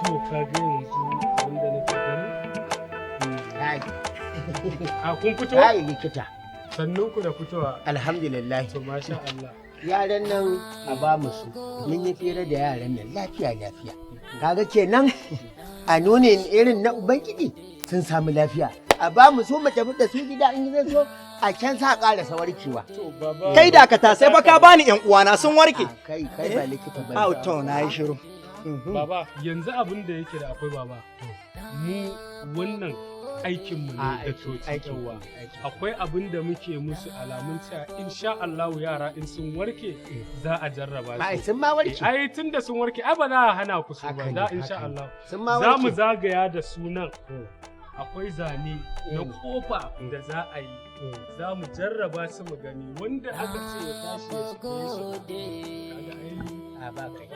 To, ka ga yanzu abinda nake gani. Kai. A kun fito? Kai likita. Sannun ku da fitowa. Alhamdulillah. To, masha Allah. Yaran nan a ba mu su. Mun yi fira da yaran nan lafiya lafiya. Kaga kenan a nune irin na Ubangiji sun samu lafiya. A ba mu su mu tafi da su gida, in zai so a can sa ƙarasa warkewa. To baba. Kai dakata, sai fa ka bani yan uwana sun warke. Kai kai ba likita ba. Au, to na yi shiru. Baba, yanzu abin da yake da akwai, baba. Mu wannan aikinmu ne da coci, yawa. Akwai abin da muke musu alamun cewa insha Allah yara in sun warke za a jarraba Ai su. sun ma warke. Ai tun da sun warke, ai ba za a hana ku su ba, Haka ne, za insha haka ne. Allah. Sun ma Za mu warke. zagaya da sunan. Akwai zane na kofa da za a yi. Za mu jarraba su mu gani, wanda aka ce ya tashi ya shiga ya shiga. Kaga ai A ba kai.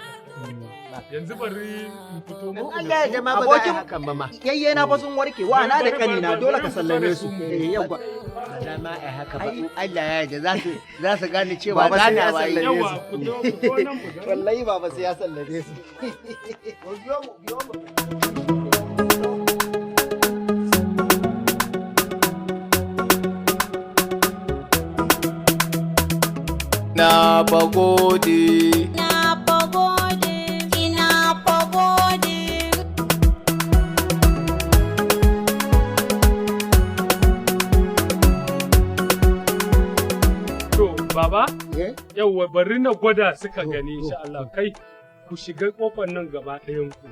Yanzu bari in fito In muku da Allah ya su. jama ba za a yi Abokin hakan ba ma. yayye na fa sun warke, wa na da kanina, dole ka sallame su. Eh, yawwa. Ba za ma a yi haka ba. In Allah ya yarda za su gane cewa Baba sai ya ganawa yi. sallame Yawa, su. ku zo, ku zo nan mu gani. Wallahi baba sai ya sallame su. Biyo mu, biyo mu. Na fa gode. Na fa gode, ina fa gode. To, baba, Eh? yauwa, bari na gwada suka To, gani to, insha Allah. Kai, ku shiga kofar nan gaba ɗayan ku.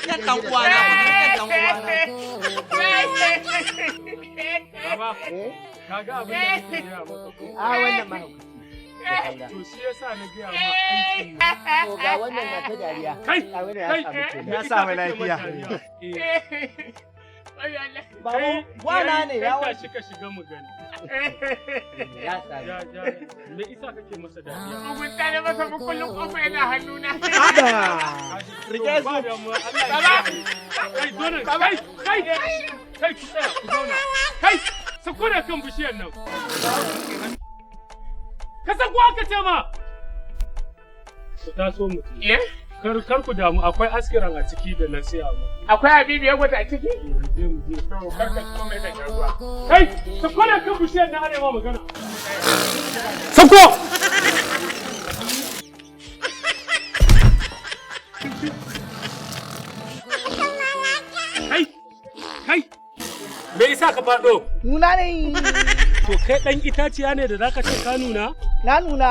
Yan dan uwana, yan dan uwana. Baba, Eh? ka ga abin da nake gaya maka ko? A wannan mahaukaci. To, shi yasa na gaya ma aikin mu. To, ga wannan na ta dariya. Kai, Ga wannan ya kai, samu kenan. me Ya isa samu kake lafiya. man dariya? Eh, Baba, kai, wana ne ya kai warke. tashi ka shiga mu gani. Ya samu. Ya, ya, me isa kake masa dariya? Mugunta na masa, mukullin kofa yana hannuna. Rike To, ba su. damuwa, Allah ya kiyaye. Kai, zo nan, kai, kai, kai, ku tsaya, ku zauna. Kai, sako da kan bishiyar nan. Ka sako aka ce ma. Ku taso mu je. Eh? Kar kar ku damu, akwai askiran a ciki da na siya mu. Akwai Habibu ya gwada a ciki? Mu je, mu je. To, kar ka ci komai, ka sha ruwa. Kai, sako da kan bishiyar nan, arewa magana. Sako! Kai, kai, me yasa ka faɗo? Nuna ne. To, kai ɗan itaciya ne da zaka ce ka nuna? Na nuna.